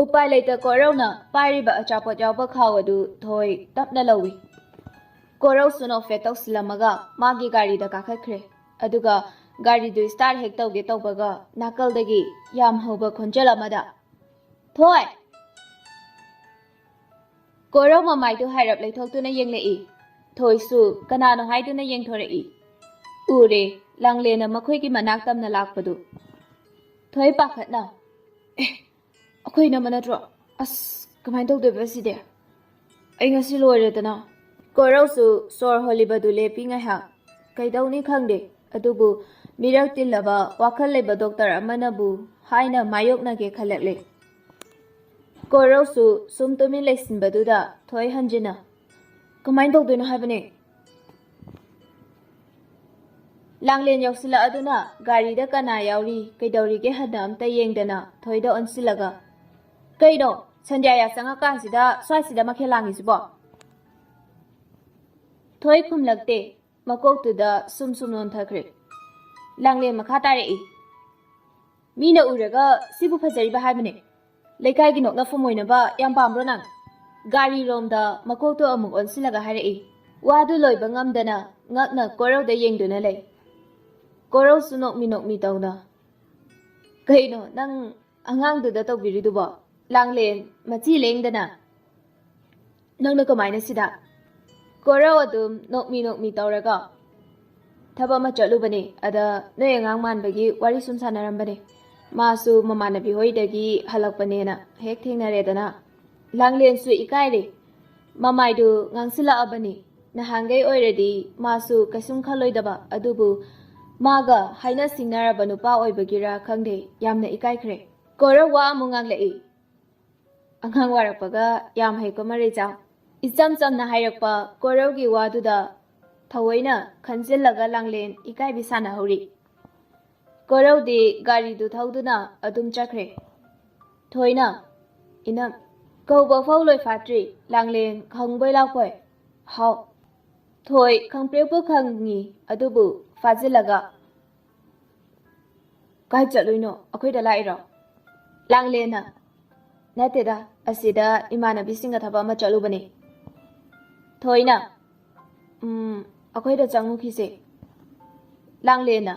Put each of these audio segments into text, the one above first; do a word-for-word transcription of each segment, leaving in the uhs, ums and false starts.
ꯎꯄꯥꯏ ꯂꯩꯇ ꯀꯣꯔꯧꯅ ꯄꯥꯏꯔꯤꯕ ꯑꯆꯥꯄꯣꯠ ꯌꯥꯎꯕ ꯈꯥꯎ ꯑꯗꯨ ꯊꯣꯏ ꯇꯞꯅ ꯂꯧꯏ꯫ ꯀꯣꯔꯧꯁꯨ ꯅꯣꯛꯐꯦꯠ ꯇꯧꯁꯤꯜꯂꯝꯃꯒ ꯃꯥꯒꯤ ꯒꯥꯔꯤꯗ ꯀꯥꯈꯠꯈ꯭ꯔꯦ꯫ ꯑꯗꯨꯒ ꯒꯥꯔꯤꯗꯨ ꯁ꯭ꯇꯥꯔꯠ ꯍꯦꯛ ꯇꯧꯒꯦ ꯇꯧꯕꯒ ꯅꯥꯀꯜꯗꯒꯤ ꯌꯥꯝ ꯍꯧꯕ ꯈꯣꯟꯖꯦꯜ ꯑꯃꯗ, "ꯊꯣꯏ!" ꯀꯣꯔꯧ ꯃꯃꯥꯏꯗꯨ ꯍꯥꯏꯔꯞ ꯂꯩꯊꯣꯛꯇꯨꯅ ꯌꯦꯡꯂꯛꯏ꯫ ꯊꯣꯏꯁꯨ ꯀꯅꯥꯅꯣ ꯍꯥꯏꯗꯨꯅ ꯌꯦꯡꯊꯣꯔꯛꯏ꯫ ꯎꯔꯦ, ꯂꯥꯡꯂꯦꯟꯅ ꯃꯈꯣꯏꯒꯤ ꯃꯅꯥꯛ ꯇꯝꯅ ꯂꯥꯛꯄꯗꯨ꯫ ꯊꯣꯏ ꯄꯥꯈꯠꯅ, "ꯑꯦ, ꯑꯩꯈꯣꯏ ꯏꯅꯝꯃ ꯅꯠꯇ꯭ꯔꯣ? ꯑꯁ, ꯀꯃꯥꯏꯅ ꯇꯧꯗꯣꯏꯕ ꯁꯤꯗꯤ? ꯑꯩ ꯉꯁꯤ ꯂꯣꯏꯔꯦꯗꯅ!" ꯀꯣꯔꯧꯁꯨ ꯁꯣꯔ ꯍꯣꯜꯂꯤꯕꯗꯨ ꯂꯦꯞꯄꯤ ꯉꯥꯏꯍꯥꯛ꯫ ꯀꯩꯗꯧꯅꯤ ꯈꯪꯗꯦ, ꯑꯗꯨꯕꯨ ꯃꯤꯔꯛ ꯇꯤꯜꯂꯕ ꯋꯥꯈꯜ ꯂꯩꯕ ꯗꯣꯛꯇꯔ ꯑꯃꯅꯕꯨ ꯍꯥꯏꯅ ꯃꯥꯌꯣꯛꯅꯒꯦ ꯈꯜꯂꯛꯂꯦ꯫ ꯀꯣꯔꯧꯁꯨ ꯁꯨꯝ ꯇꯨꯃꯤꯟ ꯂꯩꯁꯤꯟꯕꯗꯨꯗ ꯊꯣꯏ ꯍꯟꯖꯤꯟꯅ, "ꯀꯃꯥꯏꯅ ꯇꯧꯗꯣꯏꯅꯣ ꯍꯥꯏꯕꯅꯦ?" ꯂꯥꯡꯂꯦꯟ ꯌꯧꯁꯤꯜꯂꯛꯑꯗꯨꯅ ꯒꯥꯔꯤꯗ ꯀꯅꯥ ꯌꯥꯎꯔꯤ, ꯀꯩꯗꯧꯔꯤꯒꯦ ꯍꯟꯅ ꯑꯝꯇ ꯌꯦꯡꯗꯅ ꯊꯣꯏꯗ ꯑꯣꯟꯁꯤꯜꯂꯒ, "ꯀꯩꯅꯣ, ꯁꯟꯙ꯭ꯌꯥ ꯌꯥꯆꯪꯉꯀꯥꯟꯁꯤꯗ ꯁ꯭ꯋꯥꯏꯁꯤꯗ ꯃꯈꯦꯜ ꯂꯥꯡꯉꯤꯁꯤꯕꯣ?" ꯊꯣꯏ ꯈꯨꯝꯂꯛꯇꯦ꯫ ꯃꯀꯣꯛꯇꯨꯗ ꯁꯨꯝ ꯁꯨꯝ ꯅꯣꯟꯊꯈ꯭ꯔꯦ꯫ ꯂꯥꯡꯂꯦꯟ ꯃꯈꯥ ꯇꯥꯔꯛꯏ, "ꯃꯤꯅ ꯎꯔꯒ ꯁꯤꯕꯨ ꯐꯖꯔꯤꯕ ꯍꯥꯏꯕꯅꯦ꯫ ꯂꯩꯀꯥꯏꯒꯤ ꯅꯣꯛꯅꯐꯝ ꯑꯣꯏꯅꯕ ꯌꯥꯝ ꯄꯥꯝꯕ꯭ꯔꯣ ꯅꯪ?" ꯒꯥꯔꯤꯔꯣꯝꯗ ꯃꯀꯣꯛꯇꯣ ꯑꯃꯨꯛ ꯑꯣꯟꯁꯤꯜꯂꯒ ꯍꯥꯏꯔꯛꯏ꯫ ꯋꯥꯗꯨ ꯂꯣꯏꯕ ꯉꯝꯗꯅ ꯉꯛꯅ ꯀꯣꯔꯧꯗ ꯌꯦꯡꯗꯨꯅ ꯂꯩ꯫ ꯀꯣꯔꯧꯁꯨ ꯅꯣꯛꯃꯤ ꯅꯣꯛꯃꯤ ꯇꯧꯅ, "ꯀꯩꯅꯣ ꯅꯪ ꯑꯉꯥꯡꯗꯨꯗ ꯇꯧꯕꯤꯔꯤꯗꯨꯕꯣ?" ꯂꯥꯡꯂꯦꯟ ꯃꯆꯤ ꯂꯦꯡꯗꯅ, "ꯅꯪꯅ ꯀꯃꯥꯏꯅ ꯁꯤꯗ?" ꯀꯣꯔꯧ ꯑꯗꯨꯝ ꯅꯣꯛꯃꯤ ꯅꯣꯛꯃꯤ ꯇꯧꯔꯒ, "ꯊꯕꯛ ꯑꯃ ꯆꯠꯂꯨꯕꯅꯦ, ꯑꯗ ꯅꯣꯏ ꯑꯉꯥꯡ ꯃꯥꯟꯕꯒꯤ ꯋꯥꯔꯤ ꯁꯨꯝ ꯁꯥꯟꯅꯔꯝꯕꯅꯦ꯫ ꯃꯥꯁꯨ ꯃꯃꯥꯟꯅꯕꯤ ꯍꯣꯏꯗꯒꯤ ꯍꯜꯂꯛꯄꯅꯦꯅ ꯍꯦꯛ ꯊꯦꯡꯅꯔꯦꯗꯅ꯫" ꯂꯥꯡꯂꯦꯟꯁꯨ ꯏꯀꯥꯏꯔꯦ꯫ ꯃꯃꯥꯏꯗꯨ ꯉꯥꯡꯁꯤꯜꯂꯛꯑꯕꯅꯤ꯫ ꯅꯍꯥꯟꯈꯩ ꯑꯣꯏꯔꯗꯤ ꯃꯥꯁꯨ ꯀꯩꯁꯨꯝ ꯈꯜꯂꯣꯏꯗꯕ, ꯑꯗꯨꯕꯨ ꯃꯥꯒ ꯍꯥꯏꯅ ꯁꯤꯡꯅꯔꯕ ꯅꯨꯄꯥ ꯑꯣꯏꯕꯒꯤꯔꯥ ꯈꯪꯗꯦ, ꯌꯥꯝꯅ ꯏꯀꯥꯏꯈ꯭ꯔꯦ꯫ ꯀꯣꯔꯧ ꯋꯥ ꯑꯃꯨꯛ ꯉꯥꯡꯂꯛꯏ꯫ ꯑꯉꯥꯡ ꯋꯥꯔꯛꯄꯒ ꯌꯥꯝ ꯍꯩꯀꯣ ꯃꯔꯩꯆꯥꯎ꯫ ꯏꯆꯝ ꯆꯝꯅ ꯍꯥꯏꯔꯛꯄ ꯀꯣꯔꯧꯒꯤ ꯋꯥꯗꯨꯗ ꯊꯑꯣꯏꯅ ꯈꯟꯖꯤꯜꯂꯒ ꯂꯥꯡꯂꯦꯟ ꯏꯀꯥꯏꯕꯤ ꯁꯥꯟꯅꯍꯧꯔꯤ꯫ ꯀꯣꯔꯧꯗꯤ ꯒꯥꯔꯤꯗꯨ ꯊꯧꯗꯨꯅ ꯑꯗꯨꯝ ꯆꯠꯈ꯭ꯔꯦ꯫ ꯊꯣꯏꯅ, "ꯏꯅꯝ" ꯀꯧꯕ ꯐꯥꯎ ꯂꯣꯏꯐꯥꯠꯇ꯭ꯔꯤ, ꯂꯥꯡꯂꯦꯟ ꯈꯪꯕꯣꯏ ꯂꯥꯛꯄꯣꯏ, "ꯍꯥꯎ?" ꯊꯣꯏ ꯈꯪꯄ꯭ꯔꯦꯛꯄꯨ ꯈꯪꯉꯤ, ꯑꯗꯨꯕꯨ ꯐꯥꯖꯤꯜꯂꯒ, "ꯀꯥꯏ ꯆꯠꯂꯨꯏꯅꯣ? ꯑꯩꯈꯣꯏꯗ ꯂꯥꯛꯏꯔꯣ?" ꯂꯥꯡꯂꯦꯟꯅ, ꯅꯠꯇꯦꯗ, ꯑꯁꯤꯗ ꯏꯃꯥꯟꯅꯕꯤꯁꯤꯡꯒ ꯊꯕꯛ ꯑꯃ ꯆꯠꯂꯨꯕꯅꯦ꯫ ꯊꯣꯏꯅ, "ꯎꯝ, ꯑꯩꯈꯣꯏꯗ ꯆꯪꯉꯨꯈꯤꯁꯦ꯫ ꯂꯥꯡꯂꯦꯟꯅ,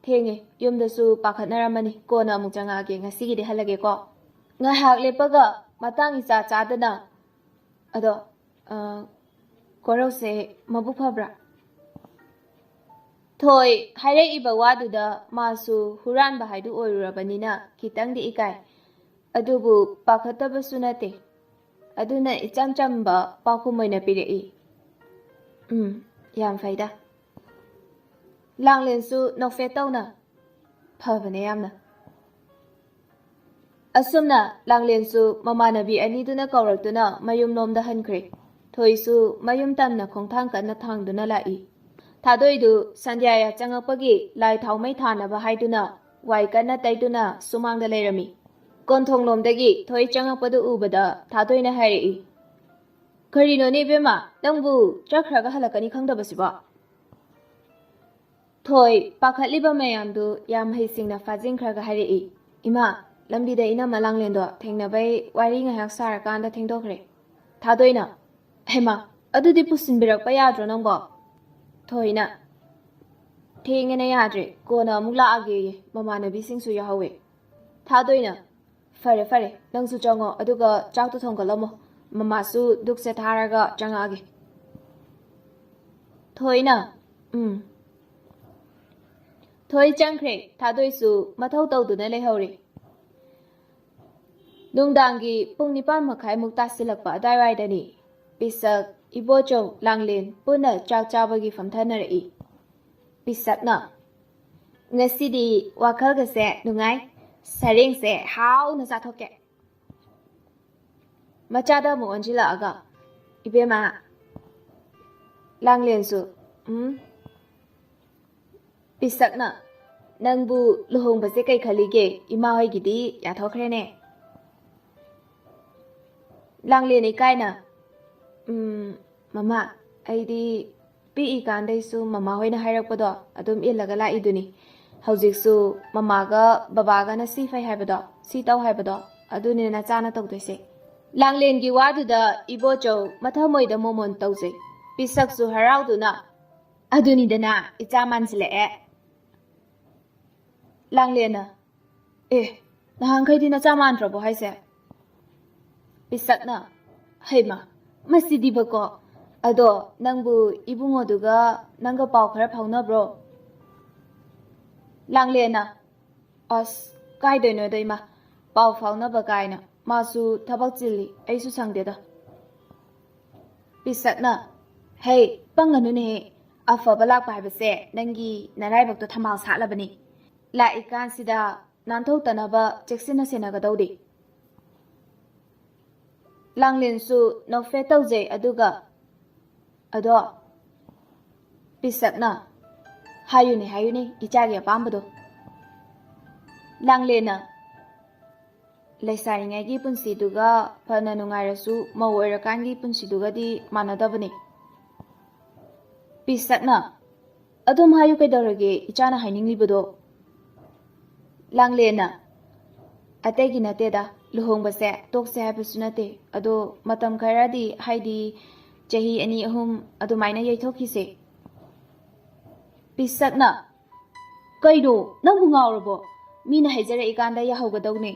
ꯊꯦꯡꯉꯦ, ꯌꯨꯝꯗꯁꯨ ꯄꯥꯈꯠꯅꯔꯝꯃꯅꯤ, ꯀꯣꯟꯅ ꯑꯃꯨꯛ ꯆꯪꯉꯛꯑꯒꯦ, ꯉꯁꯤꯒꯤꯗꯤ ꯍꯜꯂꯒꯦꯀꯣ"꯫ ꯉꯥꯏꯍꯥꯛ ꯂꯦꯞꯄꯒ ꯃꯇꯥꯡ ꯏꯆꯥ ꯆꯥꯗꯅ, "ꯑꯗꯣ, ꯑ, ꯀꯣꯔꯧꯁꯦ ꯃꯕꯨꯛ ꯐꯕ꯭ꯔꯥ?" ꯊꯣꯏ ꯍꯥꯏꯔꯛꯏꯕ ꯋꯥꯗꯨꯗ ꯃꯥꯁꯨ ꯍꯨꯔꯥꯟꯕ ꯍꯥꯏꯗꯨ ꯑꯣꯏꯔꯨꯔꯕꯅꯤꯅ ꯈꯤꯇꯪꯗꯤ ꯏꯀꯥꯏ꯫ ꯑꯗꯨꯕꯨ ꯄꯥꯈꯠꯇꯕꯁꯨ ꯅꯠꯇꯦ꯫ ꯑꯗꯨꯅ ꯏꯆꯝ ꯆꯝꯕ ꯄꯥꯎꯈꯨꯝ ꯑꯣꯏꯅ ꯄꯤꯔꯛꯏ꯫ "ꯎꯝ, ꯌꯥꯝ ꯐꯩꯗ"꯫ ꯂꯥꯡꯂꯦꯟꯁꯨ ꯅꯣꯛꯐꯦꯠ ꯇꯧꯅ, "ꯐꯕꯅꯦ ꯌꯥꯝꯅ"꯫ ꯑꯁꯨꯝꯅ ꯂꯥꯡꯂꯦꯟꯁꯨ ꯃꯃꯥꯟꯅꯕꯤ ꯑꯅꯤꯗꯨꯅ ꯀꯧꯔꯛꯇꯨꯅ ꯃꯌꯨꯝꯂꯣꯝꯗ ꯍꯟꯈ꯭ꯔꯦ꯫ ꯊꯣꯏꯁꯨ ꯃꯌꯨꯝ ꯇꯝꯅ ꯈꯣꯡꯊꯥꯡ ꯀꯟꯅ ꯊꯥꯡꯗꯨꯅ ꯂꯥꯛꯏ꯫ ꯊꯥꯗꯣꯏꯗꯨ ꯁꯟꯙ꯭ꯌꯥ ꯆꯪꯉꯛꯄꯒꯤ ꯂꯥꯏ ꯊꯥꯎꯃꯩ ꯊꯥꯅꯕ ꯍꯥꯏꯗꯨꯅ ꯋꯥꯏ ꯀꯟꯅ ꯇꯩꯗꯨꯅ ꯁꯨꯃꯥꯡꯗ ꯂꯩꯔꯝꯃꯤ꯫ ꯀꯣꯟꯊꯣꯡꯂꯣꯝꯗꯒꯤ ꯊꯣꯏ ꯆꯪꯉꯛꯄꯗꯨ ꯎꯕꯗ ꯊꯥꯗꯣꯏꯅ ꯍꯥꯏꯔꯛꯏ, "ꯀꯔꯤꯅꯣꯅꯦ ꯏꯕꯦꯝꯃ, ꯅꯪꯕꯨ ꯆꯠꯈ꯭ꯔꯒ ꯍꯜꯂꯛꯀꯅꯤ ꯈꯪꯗꯕꯁꯤꯕꯣ?" ꯊꯣꯏ ꯄꯥꯈꯠꯂꯤꯕ ꯃꯌꯥꯝꯗꯨ ꯌꯥꯝ ꯍꯩꯁꯤꯡꯅ ꯐꯥꯖꯤꯟꯈ꯭ꯔꯒ ꯍꯥꯏꯔꯛꯏ, "ꯏꯃꯥ, ꯂꯝꯕꯤꯗ ꯏꯅꯝꯃ ꯂꯥꯡꯂꯦꯟꯗꯣ ꯊꯦꯡꯅꯕꯩ ꯋꯥꯔꯤ ꯉꯥꯏꯍꯥꯛ ꯁꯥꯔꯀꯥꯟꯗ ꯊꯦꯡꯗꯣꯛꯈ꯭ꯔꯦ"꯫ ꯊꯥꯗꯣꯏꯅ, "ꯍꯩꯃꯥ, ꯑꯗꯨꯗꯤ ꯄꯨꯁꯤꯟꯕꯤꯔꯛꯄ ꯌꯥꯗ꯭ꯔꯣ ꯅꯪꯕꯣ?" ꯊꯣꯏꯅ, "ꯊꯦꯡꯉꯦꯅ ꯌꯥꯗ꯭ꯔꯦ, ꯀꯣꯟꯅ ꯑꯃꯨꯛ ꯂꯥꯛꯑꯒꯦꯌꯦ, ꯃꯃꯥꯟꯅꯕꯤꯁꯤꯡꯁꯨ ꯌꯥꯎꯍꯧꯋꯦ"꯫ ꯊꯥꯗꯣꯏꯅ, "ꯐꯔꯦ ꯐꯔꯦ, ꯅꯪꯁꯨ ꯆꯪꯉꯣ, ꯑꯗꯨꯒ ꯆꯥꯛꯇꯣ ꯊꯣꯡꯒꯠꯂꯝꯃꯣ, ꯃꯃꯥꯁꯨ ꯙꯨꯛꯁꯦ ꯊꯥꯔꯒ ꯆꯪꯉꯛꯑꯒꯦ"꯫ ꯊꯣꯏꯅ, "ꯎꯝ"꯫ ꯊꯣꯏ ꯆꯪꯈ꯭ꯔꯦ, ꯊꯥꯗꯣꯏꯁꯨ ꯃꯊꯧ ꯇꯧꯗꯨꯅ ꯂꯩꯍꯧꯔꯦ꯫ ꯅꯨꯡꯗꯥꯡꯒꯤ ꯄꯨꯡ ꯅꯤꯄꯥꯟ ꯃꯈꯥꯏꯃꯨꯛ ꯇꯥꯁꯤꯜꯂꯛꯄ ꯑꯗꯨꯋꯥꯏꯗꯅꯤ ꯄꯤꯁꯛ, ꯏꯕꯣꯆꯧ, ꯂꯥꯡꯂꯦꯟ ꯄꯨꯟꯅ ꯆꯥꯛ ꯆꯥꯕꯒꯤ ꯐꯝꯊꯅꯔꯛꯏ꯫ ꯄꯤꯁꯛꯅ, "ꯉꯁꯤꯗꯤ ꯋꯥꯈꯜꯒꯁꯦ ꯅꯨꯡꯉꯥꯏ, ꯁꯔꯦꯡꯁꯦ ꯍꯥꯎꯅ ꯆꯥꯊꯣꯛꯀꯦ"꯫ ꯃꯆꯥꯗ ꯑꯃꯨꯛ ꯑꯣꯟꯁꯤꯜꯂꯛꯑꯒ, "ꯏꯕꯦꯝꯃ"꯫ ꯂꯥꯡꯂꯦꯟꯁꯨ, "ꯎꯝ"꯫ ꯄꯤꯁꯛꯅ, "ꯅꯪꯕꯨ ꯂꯨꯍꯣꯡꯕꯁꯦ ꯀꯩ ꯈꯜꯂꯤꯒꯦ? ꯏꯃꯥ ꯍꯣꯏꯒꯤꯗꯤ ꯌꯥꯊꯣꯛꯈ꯭ꯔꯦꯅꯦ"꯫ ꯂꯥꯡꯂꯦꯟ ꯏꯀꯥꯏꯅ, "ꯎꯝ, ꯃꯃꯥ, ꯑꯩꯗꯤ ꯄꯤꯛꯏꯀꯥꯟꯗꯩꯁꯨ ꯃꯃꯥ ꯍꯣꯏꯅ ꯍꯥꯏꯔꯛꯄꯗꯣ ꯑꯗꯨꯝ ꯏꯜꯂꯒ ꯂꯥꯛꯏꯗꯨꯅꯤ꯫ ꯍꯧꯖꯤꯛꯁꯨ ꯃꯃꯥꯒ ꯕꯕꯥꯒꯅ ꯁꯤ ꯐꯩ ꯍꯥꯏꯕꯗꯣ, ꯁꯤ ꯇꯧ ꯍꯥꯏꯕꯗꯣ ꯑꯗꯨꯅꯦ ꯅꯆꯥꯅ ꯇꯧꯗꯣꯏꯁꯦ꯫ ꯂꯥꯡꯂꯦꯟꯒꯤ ꯋꯥꯗꯨꯗ ꯏꯕꯣꯆꯧ ꯃꯊꯃꯣꯏꯗ ꯃꯣꯃꯣꯟ ꯇꯧꯖꯩ꯫ ꯄꯤꯁꯛꯁꯨ ꯍꯔꯥꯎꯗꯨꯅ, "ꯑꯗꯨꯅꯤꯗꯅ, ꯏꯆꯥ ꯃꯥꯟꯁꯤꯜꯂꯛꯑꯦ꯫" ꯂꯥꯡꯂꯦꯟꯅ, "ꯑꯦ, ꯅꯍꯥꯟꯈꯩꯗꯤ ꯅꯆꯥ ꯃꯥꯟꯗ꯭ꯔꯕꯣ ꯍꯥꯏꯁꯦ?" ꯄꯤꯁꯛꯅ, "ꯍꯩꯃ, ꯃꯁꯤꯗꯤꯕꯀꯣ꯫ ꯑꯗꯣ ꯅꯪꯕꯨ ꯏꯕꯨꯡꯉꯣꯗꯨꯒ ꯅꯪꯒ ꯄꯥꯎ ꯈꯔ ꯐꯥꯎꯅꯕ꯭ꯔꯣ?" ꯂꯥꯡꯂꯦꯟꯅ, "ꯑꯁ, ꯀꯥꯏꯗꯩꯅꯣꯗ ꯏꯃꯥ, ꯄꯥꯎ ꯐꯥꯎꯅꯕ ꯀꯥꯏꯅ, ꯃꯥꯁꯨ ꯊꯕꯛ ꯆꯤꯜꯂꯤ, ꯑꯩꯁꯨ ꯁꯪꯗꯦꯗ꯫" ꯄꯤꯁꯛꯅ, "ꯍꯩ, ꯄꯪꯒꯅꯨꯅꯦꯍꯦ, ꯑꯐꯕ ꯂꯥꯛꯄ ꯍꯥꯏꯕꯁꯦ ꯅꯪꯒꯤ ꯅꯔꯥꯏꯕꯛꯇꯣ ꯊꯝꯕꯥꯜ ꯁꯥꯠꯂꯕꯅꯤ꯫ ꯂꯥꯛꯏꯀꯥꯟꯁꯤꯗ ꯅꯥꯟꯊꯣꯛꯇꯅꯕ ꯆꯦꯛꯁꯤꯟꯅ ꯁꯦꯟꯅꯒꯗꯧꯔꯤ꯫" ꯂꯥꯡꯂꯦꯟꯁꯨ ꯅꯣꯛꯐꯦꯠ ꯇꯧꯖꯩ, ꯑꯗꯨꯒ, "ꯑꯗꯣ?" ꯄꯤꯁꯛꯅ, "ꯍꯥꯏꯌꯨꯅꯦ, ꯍꯥꯏꯌꯨꯅꯦ, ꯏꯆꯥꯒꯤ ꯑꯄꯥꯝꯕꯗꯣ꯫" ꯂꯥꯡꯂꯦꯟꯅ, "ꯂꯩꯁꯥꯔꯤꯉꯩꯒꯤ ꯄꯨꯟꯁꯤꯗꯨꯒ ꯐꯅ ꯅꯨꯡꯉꯥꯏꯔꯁꯨ ꯃꯧ ꯑꯣꯏꯔꯀꯥꯟꯒꯤ ꯄꯨꯟꯁꯤꯗꯨꯒꯗꯤ ꯃꯥꯟꯅꯗꯕꯅꯤ꯫" ꯄꯤꯁꯛꯅ, "ꯑꯗꯨꯝ ꯍꯥꯏꯌꯨ ꯀꯩꯗꯧꯔꯒꯦ, ꯏꯆꯥꯅ ꯍꯥꯏꯅꯤꯡꯂꯤꯕꯗꯣ꯫" ꯂꯥꯡꯂꯦꯟꯅ, "ꯑꯇꯩꯒꯤ ꯅꯠꯇꯦꯗ, ꯂꯨꯍꯣꯡꯕꯁꯦ ꯇꯣꯛꯁꯦ ꯍꯥꯏꯕꯁꯨ ꯅꯠꯇꯦ, ꯑꯗꯣ ꯃꯇꯝ ꯈꯔꯗꯤ, ꯍꯥꯏꯗꯤ ꯆꯍꯤ ꯑꯅꯤ ꯑꯍꯨꯝ ꯑꯗꯨꯃꯥꯏꯅ ꯌꯩꯊꯣꯛꯈꯤꯁꯦ꯫" ꯄꯤꯁꯛꯅ, "ꯀꯩꯅꯣ, ꯅꯪꯕꯨ ꯉꯥꯎꯔꯕꯣ? ꯃꯤꯅ ꯍꯥꯏꯖꯔꯛꯏꯀꯥꯟꯗ ꯌꯥꯍꯧꯒꯗꯧꯅꯦ꯫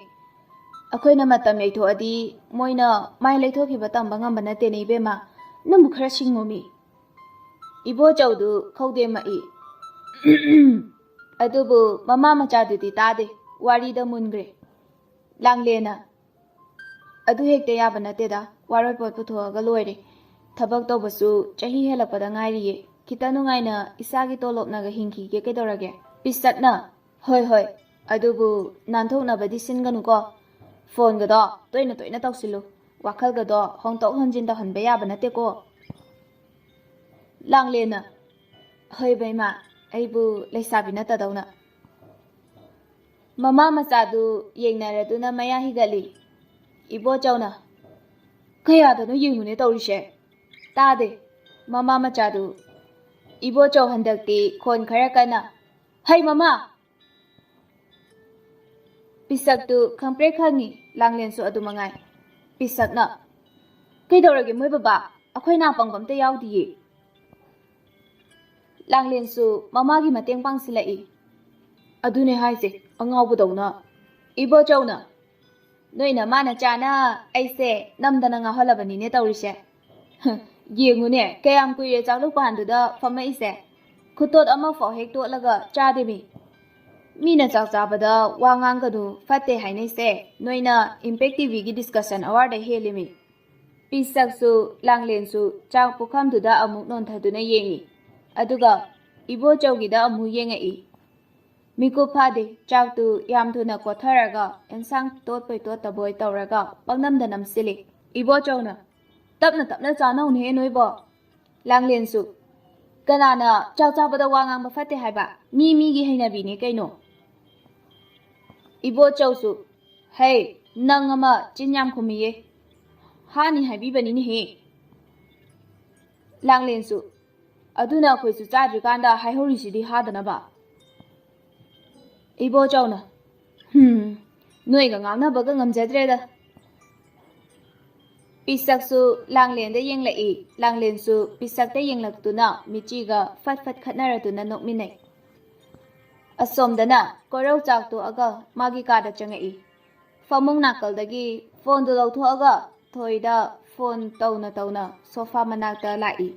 ꯑꯩꯈꯣꯏꯅ ꯃꯇꯝ ꯌꯩꯊꯣꯛꯑꯗꯤ ꯃꯣꯏꯅ ꯃꯥꯏ ꯂꯩꯊꯣꯛꯈꯤꯕ ꯇꯝꯕ ꯉꯝꯕ ꯅꯠꯇꯦꯅꯦ ꯏꯕꯦꯝꯃ꯫ ꯅꯪꯕꯨ ꯈꯔ ꯁꯤꯡꯉꯣꯃꯤ꯫" ꯏꯕꯣꯆꯧꯗꯨ ꯈꯧꯗꯦꯝꯃꯛꯏ꯫ ꯑꯗꯨꯕꯨ ꯃꯃꯥ ꯃꯆꯥꯗꯨꯗꯤ ꯇꯥꯗꯦ, ꯋꯥꯔꯤꯗ ꯃꯨꯟꯈ꯭ꯔꯦ꯫ ꯂꯥꯡꯂꯦꯟꯅ, "ꯑꯗꯨ ꯍꯦꯛꯇ ꯌꯥꯕ ꯅꯠꯇꯦꯗ, ꯋꯥꯔꯣꯏꯄꯣꯠ ꯄꯨꯊꯣꯛꯑꯒ ꯂꯣꯏꯔꯦ꯫ ꯊꯕꯛ ꯇꯧꯕꯁꯨ ꯆꯍꯤ ꯍꯦꯜꯂꯛꯄꯗ ꯉꯥꯏꯔꯤꯌꯦ, ꯈꯤꯇ ꯅꯨꯡꯉꯥꯏꯅ ꯏꯁꯥꯒꯤ ꯇꯣꯂꯣꯞꯅꯒ ꯍꯤꯡꯈꯤꯒꯦ ꯀꯩꯗꯧꯔꯒꯦ?" ꯄꯤꯁꯛꯅ, "ꯍꯣꯏ, ꯍꯣꯏ, ꯑꯗꯨꯕꯨ ꯅꯥꯟꯊꯣꯛꯅꯕꯗꯤ ꯁꯤꯟꯒꯅꯨꯀꯣ꯫ ꯐꯣꯟꯒꯗꯣ ꯇꯣꯏꯅ ꯇꯣꯏꯅ ꯇꯧꯁꯤꯜꯂꯨ, ꯋꯥꯈꯜꯒꯗꯣ ꯍꯣꯡꯗꯣꯛ ꯍꯣꯟꯖꯤꯟ ꯇꯧꯍꯟꯕ ꯌꯥꯕ ꯅꯠꯇꯦꯀꯣ꯫" ꯂꯥꯡꯂꯦꯟꯅ, "ꯍꯣꯏ ꯕꯦꯝꯃ, ꯑꯩꯕꯨ ꯂꯩꯁꯥꯕꯤ ꯅꯠꯇꯗꯧꯅ꯫" ꯃꯃꯥ ꯃꯆꯥꯗꯨ ꯌꯦꯡꯅꯔꯗꯨꯅ ꯃꯌꯥ ꯍꯤꯒꯠꯂꯤ꯫ ꯏꯕꯣꯆꯧꯅ, "ꯀꯌꯥꯗꯅꯣ ꯌꯦꯡꯉꯨꯅꯦ ꯇꯧꯔꯤꯁꯦ?" ꯇꯥꯗꯦ꯫ ꯃꯃꯥ ꯃꯆꯥꯗꯨ, ꯏꯕꯣꯆꯧ ꯍꯟꯗꯛꯇꯤ ꯈꯣꯟ ꯈꯔ ꯀꯟꯅ, "ꯍꯩ ꯃꯃꯥ!" ꯄꯤꯁꯛꯇꯨ ꯈꯪꯄ꯭ꯔꯦꯛ ꯈꯪꯉꯤ꯫ ꯂꯥꯡꯂꯦꯟꯁꯨ ꯑꯗꯨ ꯃꯉꯥꯏ꯫ ꯄꯤꯁꯛꯅ, "ꯀꯩꯗꯧꯔꯒꯦ ꯃꯣꯏ ꯕꯕꯥ? ꯑꯩꯈꯣꯏ ꯅꯥ ꯄꯪꯕ ꯑꯝꯇ ꯌꯥꯎꯗꯤꯌꯦ꯫" ꯂꯥꯡꯂꯦꯟꯁꯨ ꯃꯃꯥꯒꯤ ꯃꯇꯦꯡ ꯄꯥꯡꯁꯤꯜꯂꯛꯏ꯫ "ꯑꯗꯨꯅꯦ ꯍꯥꯏꯁꯦ, ꯑꯉꯥꯎꯕꯗꯧꯅ꯫" ꯏꯕꯣꯆꯧꯅ, "ꯅꯣꯏꯅ ꯃꯥꯅ ꯆꯥꯅ ꯑꯩꯁꯦ ꯅꯝꯗꯅ ꯉꯥꯎꯍꯜꯂꯕꯅꯤꯅꯦ ꯇꯧꯔꯤꯁꯦ꯫ ꯌꯦꯡꯉꯨꯅꯦ, ꯀꯌꯥꯝ ꯀꯨꯏꯔꯦ ꯆꯥꯛꯂꯨꯛ ꯄꯥꯟꯗꯨꯗ ꯐꯝꯃꯛꯏꯁꯦ꯫ ꯈꯨꯇꯣꯠ ꯑꯃꯐꯥꯎ ꯍꯦꯛ ꯇꯣꯠꯂꯒ ꯆꯥꯗꯦꯃꯤ꯫ ꯃꯤꯅ ꯆꯥꯛ ꯆꯥꯕꯗ ꯋꯥ ꯉꯥꯡꯒꯅꯨ, ꯐꯠꯇꯦ ꯍꯥꯏꯅꯩꯁꯦ, ꯅꯣꯏꯅ ꯏꯝꯄꯦꯛ ꯇꯤꯚꯤꯒꯤ ꯗꯤꯁꯀꯁꯟ ꯑꯋꯥꯔꯗ ꯍꯦꯜꯂꯤꯃꯤ꯫" ꯄꯤꯁꯛꯁꯨ ꯂꯥꯡꯂꯦꯟꯁꯨ ꯆꯥꯛ ꯄꯨꯈꯝꯗꯨꯗ ꯑꯃꯨꯛ ꯅꯣꯟꯊꯗꯨꯅ ꯌꯦꯡꯉꯤ꯫ ꯑꯗꯨꯒ ꯏꯕꯣꯆꯧꯒꯤꯗ ꯑꯃꯨꯛ ꯌꯦꯡꯉꯛꯏ꯫ ꯃꯤꯀꯨꯞ ꯐꯥꯗꯦ, ꯆꯥꯛꯇꯨ ꯌꯥꯝ ꯊꯨꯅ ꯀꯣꯠꯊꯔꯒ ꯑꯦꯟꯁꯥꯡ ꯇꯣꯠꯄꯣꯏ ꯇꯣꯠꯇꯕꯣꯏ ꯇꯧꯔꯒ ꯄꯪꯅꯝꯗ ꯅꯝꯁꯤꯜꯂꯤ꯫ ꯏꯕꯣꯆꯧꯅ, "ꯇꯞꯅ ꯇꯞꯅ ꯆꯥꯅꯧꯅꯦꯍꯦ ꯅꯣꯏꯕꯣ꯫" ꯂꯥꯡꯂꯦꯟꯁꯨ, "ꯀꯅꯥꯅ ꯆꯥꯛ ꯆꯥꯕꯗ ꯋꯥ ꯉꯥꯡꯕ ꯐꯠꯇꯦ ꯍꯥꯏꯕ? ꯃꯤ ꯃꯤꯒꯤ ꯍꯩꯅꯕꯤꯅꯦ ꯀꯩꯅꯣ꯫" ꯏꯕꯣꯆꯧꯁꯨ, "ꯍꯩ, ꯅꯪ ꯑꯃ ꯆꯤꯟ ꯌꯥꯝ ꯈꯨꯝꯃꯤꯌꯦ꯫ ꯍꯥꯅꯤ ꯍꯥꯏꯕꯤꯕꯅꯤꯅꯦꯍꯦ꯫" ꯂꯥꯡꯂꯦꯟꯁꯨ, "ꯑꯗꯨꯅ ꯑꯩꯈꯣꯏꯁꯨ ꯆꯥꯗ꯭ꯔꯤꯀꯥꯟꯗ ꯍꯥꯏꯍꯧꯔꯤꯁꯤꯗꯤ ꯍꯥꯗꯅꯕ꯫" ꯏꯕꯣꯆꯧꯅ, "ꯍꯨꯝ, ꯅꯣꯏꯒ ꯉꯥꯡꯅꯕꯒ ꯉꯝꯖꯗ꯭ꯔꯦꯗ꯫" ꯄꯤꯁꯛꯁꯨ ꯂꯥꯡꯂꯦꯟꯗ ꯌꯦꯡꯂꯛꯏ꯫ ꯂꯥꯡꯂꯦꯟꯁꯨ ꯄꯤꯁꯛꯇ ꯌꯦꯡꯂꯛꯇꯨꯅ ꯃꯤꯆꯤꯒ ꯐꯠ ꯐꯠ ꯈꯠꯅꯔꯗꯨꯅ ꯅꯣꯛꯃꯤꯟꯅꯩ꯫ ꯑꯁꯣꯝꯗꯅ ꯀꯣꯔꯧ ꯆꯥꯛ ꯇꯣꯛꯑꯒ ꯃꯥꯒꯤ ꯀꯥꯗ ꯆꯪꯉꯛꯏ꯫ ꯐꯃꯨꯡ ꯅꯥꯀꯜꯗꯒꯤ ꯐꯣꯟꯗꯨ ꯂꯧꯊꯣꯛꯑꯒ ꯊꯣꯏꯗ ꯐꯣꯟ ꯇꯧꯅ ꯇꯧꯅ ꯁꯣꯐꯥ ꯃꯅꯥꯛꯇ ꯂꯥꯛꯏ꯫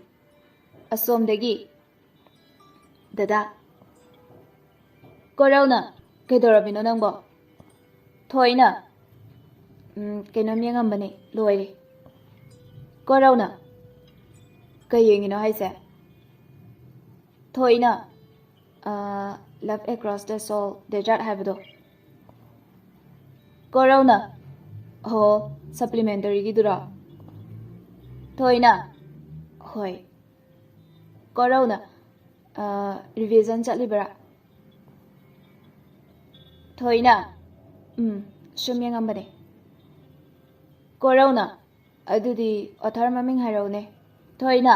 ꯑꯁꯣꯝꯗꯒꯤ, "ꯗꯗꯥ꯫" ꯀꯣꯔꯧꯅ, "ꯀꯩꯗꯧꯔꯝꯃꯤꯅꯣ ꯅꯪꯕꯣ?" ꯊꯣꯏꯅ, "ꯎꯝ, ꯀꯩꯅꯣꯝ ꯌꯦꯡꯉꯝꯕꯅꯦ, ꯂꯣꯏꯔꯦ꯫" ꯀꯣꯔꯧꯅ, "ꯀꯩ ꯌꯦꯡꯉꯤꯅꯣ ꯍꯥꯏꯁꯦ?" ꯊꯣꯏꯅ, "ꯑ, Love Across the Soul, Desert ꯍꯥꯏꯕꯗꯣ꯫" ꯀꯣꯔꯧꯅ, "ꯑꯣ, ꯁꯄ꯭ꯂꯤꯃꯦꯟꯇꯔꯤꯒꯤꯗꯨꯔꯣ?" ꯊꯣꯏꯅ, "ꯍꯣꯏ꯫" ꯀꯣꯔꯧꯅ, "ꯑ, ꯔꯤꯚꯤꯖꯟ ꯆꯠꯂꯤꯕ꯭ꯔꯥ?" ꯊꯣꯏꯅ, "ꯎꯝ, ꯁꯨꯝ ꯌꯦꯡꯉꯝꯕꯅꯦ꯫" ꯀꯣꯔꯧꯅ, "ꯑꯗꯨꯗꯤ ꯑꯣꯊꯔ ꯃꯃꯤꯡ ꯍꯥꯏꯔꯛꯎꯅꯦ꯫" ꯊꯣꯏꯅ,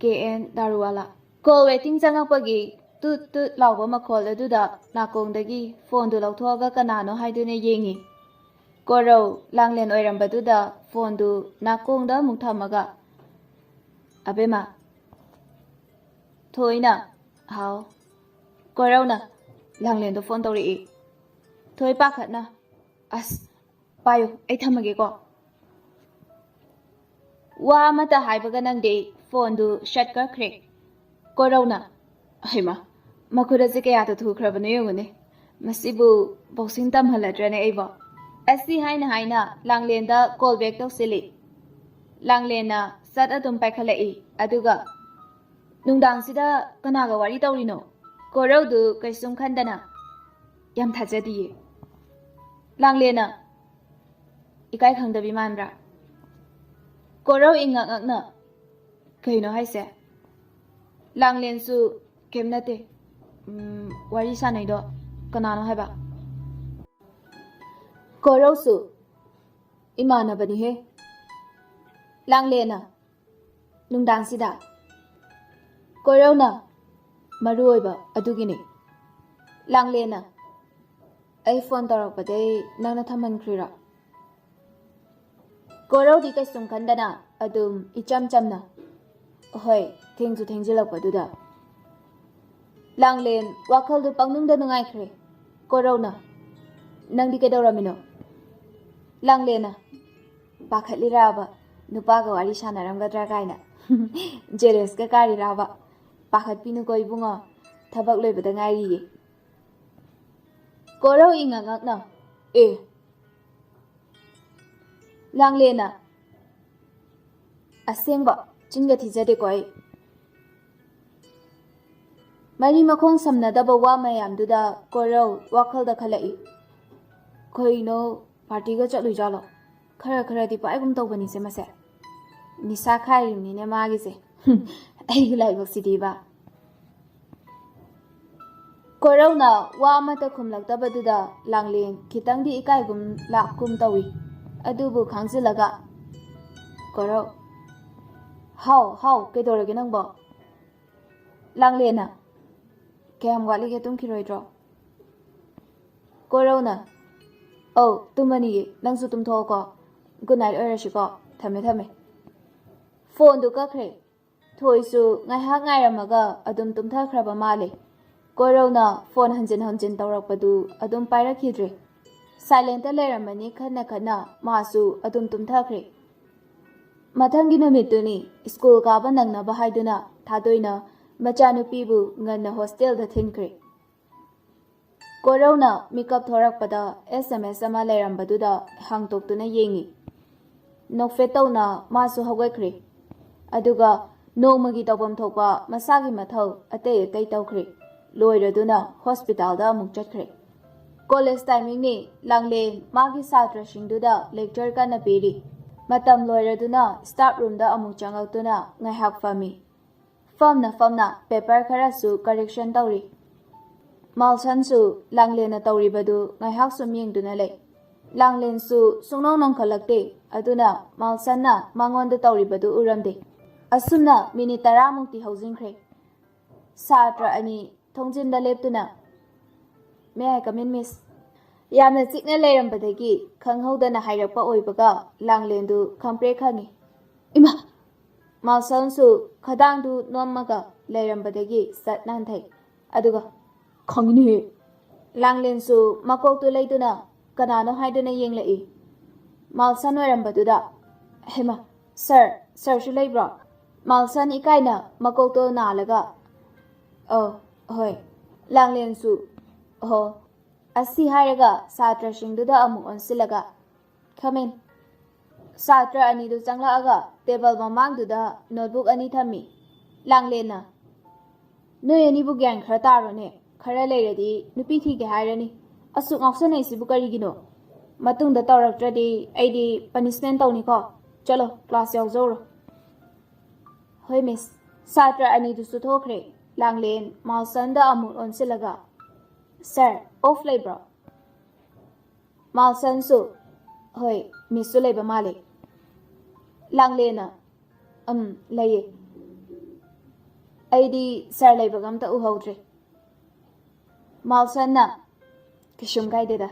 "ꯀꯦ ꯑꯦꯟ ꯗꯥꯔꯨꯋꯥꯂꯥ꯫" ꯀꯣꯜ ꯋꯦꯇꯤꯡ ꯆꯪꯉꯛꯄꯒꯤ ꯇꯨꯠ ꯇꯨꯠ ꯂꯥꯎꯕ ꯃꯈꯣꯜ ꯑꯗꯨꯗ ꯅꯥꯀꯣꯡꯗꯒꯤ ꯐꯣꯟꯗꯨ ꯂꯧꯊꯣꯛꯑꯒ ꯀꯅꯥꯅꯣ ꯍꯥꯏꯗꯨꯅ ꯌꯦꯡꯉꯤ꯫ ꯀꯣꯔꯧ ꯂꯥꯡꯂꯦꯟ ꯑꯣꯏꯔꯝꯕꯗꯨꯗ ꯐꯣꯟꯗꯨ ꯅꯥꯀꯣꯡꯗ ꯑꯃꯨꯛ ꯊꯝꯃꯒ, "ꯑꯕꯦꯝꯃ, ꯊꯣꯏꯅ?" "ꯍꯥꯎ?" ꯀꯣꯔꯧꯅ, "ꯂꯥꯡꯂꯦꯟꯗꯣ ꯐꯣꯟ ꯇꯧꯔꯛꯏ꯫ ꯊꯣꯏ ꯄꯥꯈꯠꯅ꯫ ꯑꯁ, ꯄꯥꯏꯌꯨ, ꯑꯩ ꯊꯝꯃꯒꯦꯀꯣ꯫" ꯋꯥ ꯑꯃꯠꯇ ꯍꯥꯏꯕꯒ ꯅꯪꯗꯦ, ꯐꯣꯟꯗꯨ ꯁꯠ ꯀꯛꯈ꯭ꯔꯦ꯫ ꯀꯣꯔꯧꯅ, "ꯍꯩꯃꯥ, ꯃꯈꯨꯠ ꯑꯁꯤ ꯀꯌꯥꯗ ꯊꯨꯈ꯭ꯔꯕꯅꯣ ꯌꯦꯡꯉꯨꯅꯦ꯫ ꯃꯁꯤꯕꯨ ꯕꯣꯛꯁꯤꯡ ꯇꯝꯍꯜꯂꯗ꯭ꯔꯅꯦ ꯑꯩꯕꯣ?" ꯑꯁꯤ ꯍꯥꯏꯅ ꯍꯥꯏꯅ ꯂꯥꯡꯂꯦꯟꯗ ꯀꯣꯜ ꯕꯦꯛ ꯇꯧꯁꯤꯜꯂꯤ꯫ ꯂꯥꯡꯂꯦꯟꯅ ꯁꯠ ꯑꯗꯨꯝ ꯄꯥꯏꯈꯠꯂꯛꯏ, ꯑꯗꯨꯒ, "ꯅꯨꯡꯗꯥꯡꯁꯤꯗ ꯀꯅꯥꯒ ꯋꯥꯔꯤ ꯇꯧꯔꯤꯅꯣ?" ꯀꯣꯔꯧꯗꯨ ꯀꯩꯁꯨꯝ ꯈꯟꯗꯅ, "ꯌꯥꯝ ꯊꯥꯖꯗꯤꯌꯦ꯫" ꯂꯥꯡꯂꯦꯟꯅ, "ꯏꯀꯥꯏ ꯈꯪꯗꯕꯤ ꯃꯥꯟꯕ꯭ꯔꯥ?" ꯀꯣꯔꯧ ꯏꯉꯛ ꯉꯛꯅ, "ꯀꯩꯅꯣ ꯍꯥꯏꯁꯦ?" ꯂꯥꯡꯂꯦꯟꯁꯨ, "ꯀꯩꯝ ꯅꯠꯇꯦ꯫ ꯎꯝ, ꯋꯥꯔꯤ ꯁꯥꯟꯅꯩꯗꯣ ꯀꯅꯥꯅꯣ ꯍꯥꯏꯕ?" ꯀꯣꯔꯧꯁꯨ, "ꯏꯃꯥꯟꯅꯕꯅꯤꯍꯦ꯫" ꯂꯥꯡꯂꯦꯟꯅ, "ꯅꯨꯡꯗꯥꯡꯁꯤꯗ?" ꯀꯣꯔꯧꯅ, "ꯃꯔꯨ ꯑꯣꯏꯕ ꯑꯗꯨꯒꯤꯅꯤ꯫" ꯂꯥꯡꯂꯦꯟꯅ, "ꯑꯩ ꯐꯣꯟ ꯇꯧꯔꯛꯄꯗꯩ ꯅꯪꯅ ꯊꯝꯍꯟꯈ꯭ꯔꯤꯔꯣ?" ꯀꯣꯔꯧꯗꯤ ꯀꯩꯁꯨꯝ ꯈꯟꯗꯅ ꯑꯗꯨꯝ ꯏꯆꯝ ꯆꯝꯅ, "ꯍꯣꯏ, ꯊꯦꯡꯁꯨ ꯊꯦꯡꯖꯤꯜꯂꯛꯄꯗꯨꯗ꯫" ꯂꯥꯡꯂꯦꯟ ꯋꯥꯈꯜꯗꯨ ꯄꯪꯅꯨꯡꯗ ꯅꯨꯡꯉꯥꯏꯈ꯭ꯔꯦ꯫ ꯀꯣꯔꯧꯅ, "ꯅꯪꯗꯤ ꯀꯩꯗꯧꯔꯝꯃꯤꯅꯣ?" ꯂꯥꯡꯂꯦꯟꯅ, "ꯄꯥꯈꯠꯂꯤꯔꯕ? ꯅꯨꯄꯥꯒ ꯋꯥꯔꯤ ꯁꯥꯟꯅꯔꯝꯒꯗ꯭ꯔꯥ ꯀꯥꯏꯅ꯫ ꯖꯦꯂꯁꯀ ꯀꯥꯔꯤꯔꯕ? ꯄꯥꯈꯠꯄꯤꯅꯨꯀꯣ ꯏꯕꯨꯡꯉꯣ, ꯊꯕꯛ ꯂꯣꯏꯕꯗ ꯉꯥꯏꯔꯤꯌꯦ꯫" ꯀꯣꯔꯧ ꯏꯉꯛ ꯉꯛꯅ, "ꯑꯦ?" ꯂꯥꯡꯂꯦꯟꯅ, "ꯑꯁꯦꯡꯕ ꯆꯤꯟꯒ ꯊꯤꯖꯗꯦꯀꯣ ꯑꯩ꯫" ꯃꯔꯤ ꯃꯈꯣꯡ ꯁꯝꯅꯗꯕ ꯋꯥ ꯃꯌꯥꯝꯗꯨꯗ ꯀꯣꯔꯧ ꯋꯥꯈꯜꯗ ꯈꯜꯂꯛꯏ꯫ "ꯀꯩꯅꯣ, ꯄꯥꯔꯇꯤꯒ ꯆꯠꯂꯨꯏꯖꯥꯠꯂꯣ? ꯈꯔ ꯈꯔꯗꯤ ꯄꯥꯏꯒꯨꯝ ꯇꯧꯕꯅꯤꯁꯦ ꯃꯁꯦ꯫ ꯅꯤꯁꯥ ꯈꯥꯏꯔꯤꯕꯅꯤꯅꯦ ꯃꯥꯒꯤꯁꯦ꯫" ꯑꯩꯒꯤ ꯂꯥꯏꯕꯛꯁꯤꯗꯤꯕ꯫ ꯀꯣꯔꯧꯅ ꯋꯥ ꯑꯃꯠꯇ ꯈꯨꯝꯂꯛꯇꯕꯗꯨꯗ ꯂꯥꯡꯂꯦꯟ ꯈꯤꯇꯪꯗꯤ ꯏꯀꯥꯏꯒꯨꯝ ꯂꯥꯛꯀꯨꯝ ꯇꯧꯏ꯫ ꯑꯗꯨꯕꯨ ꯈꯥꯡꯖꯤꯜꯂꯒ, "ꯀꯣꯔꯧ꯫" "ꯍꯥꯎ, ꯍꯥꯎ, ꯀꯩꯗꯧꯔꯒꯦ ꯅꯪꯕꯣ?" ꯂꯥꯡꯂꯦꯟꯅ, "ꯀꯌꯥꯝ ꯋꯥꯠꯂꯤꯒꯦ ꯇꯨꯝꯈꯤꯔꯣꯏꯗ꯭ꯔꯣ?" ꯀꯣꯔꯧꯅ, ꯑꯧ, ꯇꯨꯝꯃꯅꯤꯌꯦ꯫ ꯅꯪꯁꯨ ꯇꯨꯝꯊꯣꯛꯑꯣꯀꯣ꯫ Good night ꯑꯣꯏꯔꯁꯤꯀꯣ꯫ ꯊꯝꯃꯦ, ꯊꯝꯃꯦ꯫ ꯐꯣꯟꯗꯨ ꯀꯛꯈ꯭ꯔꯦ꯫ ꯊꯣꯏꯁꯨ ꯉꯥꯏꯍꯥꯛ ꯉꯥꯏꯔꯝꯃꯒ ꯑꯗꯨꯝ ꯇꯨꯝꯊꯈ꯭ꯔꯕ ꯃꯥꯜꯂꯦ꯫ ꯀꯣꯏꯔꯧꯅ ꯐꯣꯟ ꯍꯟꯖꯤꯟ ꯍꯟꯖꯤꯟ ꯇꯧꯔꯛꯄꯗꯨ ꯑꯗꯨꯝ ꯄꯥꯏꯔꯛꯈꯤꯗ꯭ꯔꯦ꯫ ꯁꯥꯏꯂꯦꯟꯇ ꯂꯩꯔꯝꯃꯅꯤ ꯈꯟꯅ ꯈꯟꯅ ꯃꯥꯁꯨ ꯑꯗꯨꯝ ꯇꯨꯝꯊꯈ꯭ꯔꯦ꯫ ꯃꯊꯪꯒꯤ ꯅꯨꯃꯤꯠꯇꯨꯅꯤ ꯁ꯭ꯀꯨꯜ ꯀꯥꯕ ꯅꯪꯅꯕ ꯍꯥꯏꯗꯨꯅ ꯊꯥꯗꯣꯏꯅ ꯃꯆꯥꯅꯨꯄꯤꯕꯨ ꯉꯟꯅ ꯍꯣꯁꯇꯦꯜꯗ ꯊꯤꯟꯈ꯭ꯔꯦ꯫ ꯀꯣꯔꯧꯅ ꯃꯤꯀꯞ ꯊꯣꯔꯛꯄꯗ ꯑꯦꯁ ꯑꯦꯝ ꯑꯦꯁ ꯑꯃ ꯂꯩꯔꯝꯕꯗꯨꯗ ꯍꯥꯡꯇꯣꯛꯇꯨꯅ ꯌꯦꯡꯉꯤ꯫ ꯅꯣꯛꯐꯦꯠ ꯇꯧꯅ ꯃꯥꯁꯨ ꯍꯧꯒꯠꯈ꯭ꯔꯦ꯫ ꯑꯗꯨꯒ ꯅꯣꯡꯃꯒꯤ ꯇꯧꯐꯝ ꯊꯣꯛꯄ ꯃꯁꯥꯒꯤ ꯃꯊꯧ ꯑꯇꯩ ꯑꯇꯩ ꯇꯧꯈ꯭ꯔꯦ꯫ ꯂꯣꯏꯔꯗꯨꯅ ꯍꯣꯁꯄꯤꯇꯥꯜꯗ ꯑꯃꯨꯛ ꯆꯠꯈ꯭ꯔꯦ꯫ ꯀꯣꯂꯦꯖ ꯇꯥꯏꯃꯤꯡꯅꯤ꯫ ꯂꯥꯡꯂꯦꯟ ꯃꯥꯒꯤ ꯁꯥꯇ꯭ꯔꯁꯤꯡꯗꯨꯗ ꯂꯦꯛꯆꯔ ꯀꯟꯅ ꯄꯤꯔꯤ꯫ ꯃꯇꯝ ꯂꯣꯏꯔꯗꯨꯅ ꯁ꯭ꯇꯥꯐ ꯔꯨꯝꯗ ꯑꯃꯨꯛ ꯆꯪꯉꯛꯇꯨꯅ ꯉꯥꯏꯍꯥꯛ ꯐꯝꯃꯤ꯫ ꯐꯝꯅ ꯐꯝꯅ ꯄꯦꯄꯔ ꯈꯔꯁꯨ ꯀꯔꯦꯛꯁꯟ ꯇꯧꯔꯤ꯫ ꯃꯥꯜꯁꯟꯁꯨ ꯂꯥꯡꯂꯦꯟꯅ ꯇꯧꯔꯤꯕꯗꯨ ꯉꯥꯏꯍꯥꯛ ꯁꯨꯝ ꯌꯦꯡꯗꯨꯅ ꯂꯩ꯫ ꯂꯥꯡꯂꯦꯟꯁꯨ ꯁꯨꯡꯅꯣꯡ ꯅꯣꯡꯈꯠꯂꯛꯇꯦ꯫ ꯑꯗꯨꯅ ꯃꯥꯜꯁꯟꯅ ꯃꯉꯣꯟꯗ ꯇꯧꯔꯤꯕꯗꯨ ꯎꯔꯝꯗꯦ꯫ ꯑꯁꯨꯝꯅ ꯃꯤꯅꯤꯠ ꯇꯔꯥꯃꯨꯛꯇꯤ ꯍꯧꯖꯤꯟꯈ꯭ꯔꯦ꯫ ꯁꯥꯇ꯭ꯔ ꯑꯅꯤ ꯊꯣꯡꯖꯤꯟꯗ ꯂꯦꯞꯇꯨꯅ, "May I come in, Miss?" ꯌꯥꯝꯅ ꯆꯤꯛꯅ ꯂꯩꯔꯝꯕꯗꯒꯤ ꯈꯪꯍꯧꯗꯅ ꯍꯥꯏꯔꯛꯄ ꯑꯣꯏꯕꯒ ꯂꯥꯡꯂꯦꯟꯗꯨ ꯈꯪꯄ꯭ꯔꯦꯛ ꯈꯪꯉꯤ꯫ "ꯏꯃꯥ!" ꯃꯥꯜꯁꯟꯁꯨ ꯈꯗꯥꯡꯗꯨ ꯅꯣꯝꯃꯒ ꯂꯩꯔꯝꯕꯗꯒꯤ ꯁꯠ ꯅꯥꯟꯊꯩ꯫ ꯑꯗꯨꯒ, "ꯈꯪꯉꯤꯅꯦꯍꯦ!" ꯂꯥꯡꯂꯦꯟꯁꯨ ꯃꯀꯣꯛꯇꯨ ꯂꯩꯗꯨꯅ ꯀꯅꯥꯅꯣ ꯍꯥꯏꯗꯨꯅ ꯌꯦꯡꯂꯛꯏ꯫ ꯃꯥꯜꯁꯟ ꯑꯣꯏꯔꯝꯕꯗꯨꯗ, "ꯍꯩꯃꯥ, ꯁꯥꯔ, ꯁꯥꯔꯁꯨ ꯂꯩꯕ꯭ꯔꯣ?" ꯃꯥꯜꯁꯟ ꯏꯀꯥꯏꯅ ꯃꯀꯣꯛꯇꯣ ꯅꯥꯜꯂꯒ, "ꯑꯧ, ꯍꯣꯏ꯫" ꯂꯥꯡꯂꯦꯟꯁꯨ, "ꯑꯣꯍꯣ꯫" ꯑꯁꯤ ꯍꯥꯏꯔꯒ ꯁꯥꯇ꯭ꯔꯁꯤꯡꯗꯨꯗ ꯑꯃꯨꯛ ꯑꯣꯟꯁꯤꯜꯂꯒ, "Come in꯫" ꯁꯥꯇ꯭ꯔ ꯑꯅꯤꯗꯨ ꯆꯪꯂꯛꯑꯒ ꯇꯦꯕꯜ ꯃꯃꯥꯡꯗꯨꯗ ꯅꯣꯠꯕꯨꯛ ꯑꯅꯤ ꯊꯝꯃꯤ꯫ ꯂꯥꯡꯂꯦꯟꯅ, "ꯅꯣꯏ ꯑꯅꯤꯕꯨ ꯒ꯭ꯌꯥꯟ ꯈꯔ ꯇꯥꯔꯣꯅꯦ꯫ ꯈꯔ ꯂꯩꯔꯗꯤ ꯅꯨꯄꯤ ꯊꯤꯒꯦ ꯍꯥꯏꯔꯅꯤ꯫ ꯑꯁꯨꯛ ꯉꯥꯎꯁꯟꯅꯩꯁꯤꯕꯨ ꯀꯔꯤꯒꯤꯅꯣ? ꯃꯇꯨꯡꯗ ꯇꯧꯔꯛꯇ꯭ꯔꯗꯤ ꯑꯩꯗꯤ ꯄꯅꯤꯁꯃꯦꯟ ꯇꯧꯅꯤꯀꯣ꯫ ꯆꯠꯂꯣ, ꯀ꯭ꯂꯥꯁ ꯌꯥꯎꯖꯧꯔꯣ꯫" "ꯍꯣꯏ, ꯃꯤꯁ꯫" ꯁꯥꯇ꯭ꯔ ꯑꯅꯤꯗꯨꯁꯨ ꯊꯣꯛꯈ꯭ꯔꯦ꯫ ꯂꯥꯡꯂꯦꯟ ꯃꯥꯜꯁꯟꯗ ꯑꯃꯨꯛ ꯑꯣꯟꯁꯤꯜꯂꯒ, "ꯁꯥꯔ, ꯑꯣꯐ ꯂꯩꯕ꯭ꯔꯣ?" ꯃꯥꯜꯁꯟꯁꯨ, "ꯍꯣꯏ, ꯃꯤꯁꯁꯨ ꯂꯩꯕ ꯃꯥꯜꯂꯦ꯫" ꯂꯥꯡꯂꯦꯟꯅ, "ꯎꯝ, ꯂꯩꯌꯦ꯫ ꯑꯩꯗꯤ ꯁꯥꯔ ꯂꯩꯕꯒ ꯑꯝꯇ ꯎꯍꯧꯗ꯭ꯔꯦ꯫" ꯃꯥꯜꯁꯟꯅ, "ꯀꯩꯁꯨꯝ ꯀꯥꯏꯗꯦꯗ,